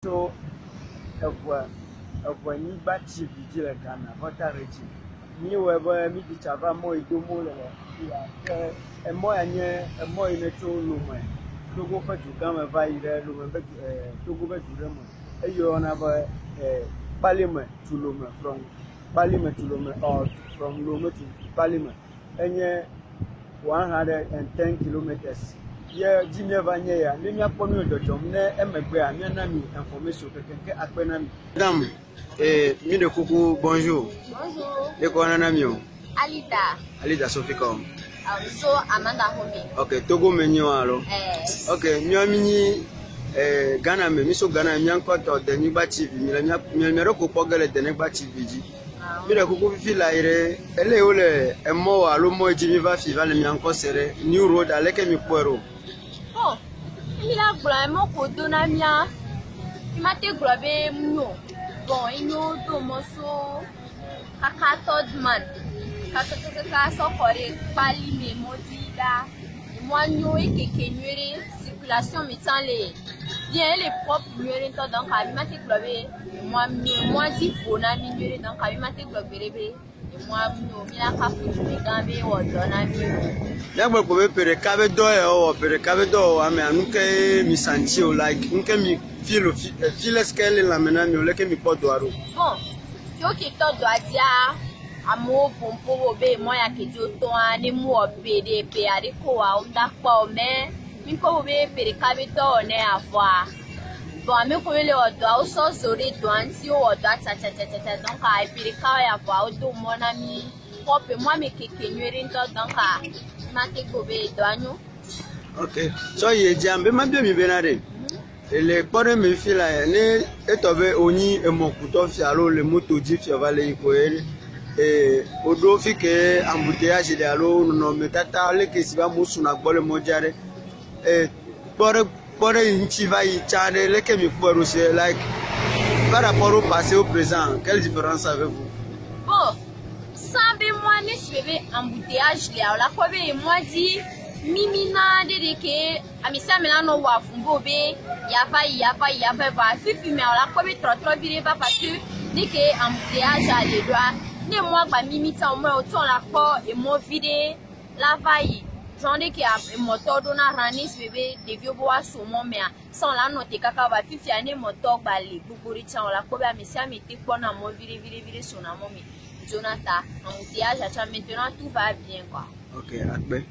Tso eŋe eŋenyigba TV dzi le Ghana Volta Region. Míewɔe be míɖi tsa va mɔ yi dom wole le afi ya ke emɔ ya nye emɔ yi ne tso Lome, Togo ƒe dugã me va yi ɖe Lome ƒe du e Togo ƒe du ɖe me eye woyɔna be e Kpalime to Lome from Kpalime to Lome or from Lome to Kpalime. Enye 110 kilometers ye dzi míeva nye ya. Ne míakpɔ nu le dzɔdzɔm ne emegbea míana mi information kekeŋ ke akpe na mi. Madame, eh, mi ɖe kuku bonjour. Bonjour. Ɖe kɔ nana mi o. Alida. Alida Sophie kɔ. So Amanda Home. Ok, Togo me nyi o alo? Eh. Ok, miɔ mi nyi eh, Ghana me, mi so Ghana, mía ŋkɔtɔ Denyigba TV, mi le mía mi le mía ɖoko kpɔ ge le Denyigba TV dzi. Mi ɖe kuku fifi la yi ɖe, ele yi wole emɔ wɔ alo mɔ yi dzi mi va fi va le mia ŋkɔ se ɖe, New Road aleke mi kpɔe ɖo? Bon, mi la gblɔ emɔ ko do na mía, mi ma te gblɔ be nyo. Bon, enyo do mɔ so kaka third man, kaka kaka sɔ kɔ ɖe kpali me mɔ dzi ɖa. Emɔa nyo ekeke nyuie ɖe, circulation me tsã le bien, ele propre nyuie ɖe ŋutɔ donc mi ma te gblɔ be emɔa nyo, emɔa dzi vo na mi nyuie ɖe donc mi ma te gblɔ gbeɖe be emɔa nyo. Mi la kafu dumegã be ewɔ dɔ na mi o. Míagblɔ ko be ƒe ɖeka be dɔ ya wowɔ, ƒe ɖeka be dɔ wɔwɔ mea, nu ke mi santi o like nu ke mi feel fi feel est-ce que ele lãme na mi o, leke mi kpɔ dɔa ɖo? Bon, ke wo ke tɔ dɔa dzia, amewo ƒom ƒo wo be emɔ ya ke dzi wotɔa ne mu wɔ ƒe ɖe ƒe aɖe ko wa wo ŋda kpɔ o mais mi kpɔ bo be ƒe ɖeka be dɔ wɔ ne avɔa. Bon, ame kewo le wɔ dɔa wosɔ zo ɖe dɔa ŋuti wowɔ dɔa tsatsatsatsatsa donc eƒe ɖeka ya vɔa wodo mɔ na mi propre mɔa me keke nyuie ɖe ŋutɔ donc ma te gblɔ be dɔa nyo. Ok, tsɔ yi edzia, be mabia mi bena ɖe, le kpɔ ɖe me fi la ne etɔ be wonyi emɔkutɔ fia alo le moto dzi fia va le yi ko ye ee woɖo fi ke embouteillage le alo nɔnɔmetata leke si be amewo suna gbɔ le mɔ dzia ɖe ee kpɔ ɖe kpɔ ɖe yi ŋuti va yi tsã ɖe leke mi kpɔe ɖo c'est like par rapport au passé au présent quelle différence avez-vous? Bon, sans be mɔa ne si be embouteillage lia o la kpɔ be mɔa dzi mimina ɖe ɖe ke ame sia ame la nɔ wɔ avu be wo be yava yi yava yi yava yi vɔa fifi mea o la kpɔ be trɔtrɔ vi ɖe va parce que ne ke embouteillage a le ɖoa ne mɔa gba mimi tsã o mɔ wotsɔ la kpɔ emɔ vi ɖe la va yi genre ɖe ke emɔtɔ ɖona rã ne si be ɖeviwo be woaso mɔ mea sã la nɔ te kaka va fifia ne mɔtɔ gba le gbogbo ɖe tsã o la kpɔ be ame sia ame te kpɔna mɔ vi ɖe vi ɖe vi ɖe sona mɔ me dzona ta embouteillage tsã maintenant tout va bien quoi. Ok, akpe.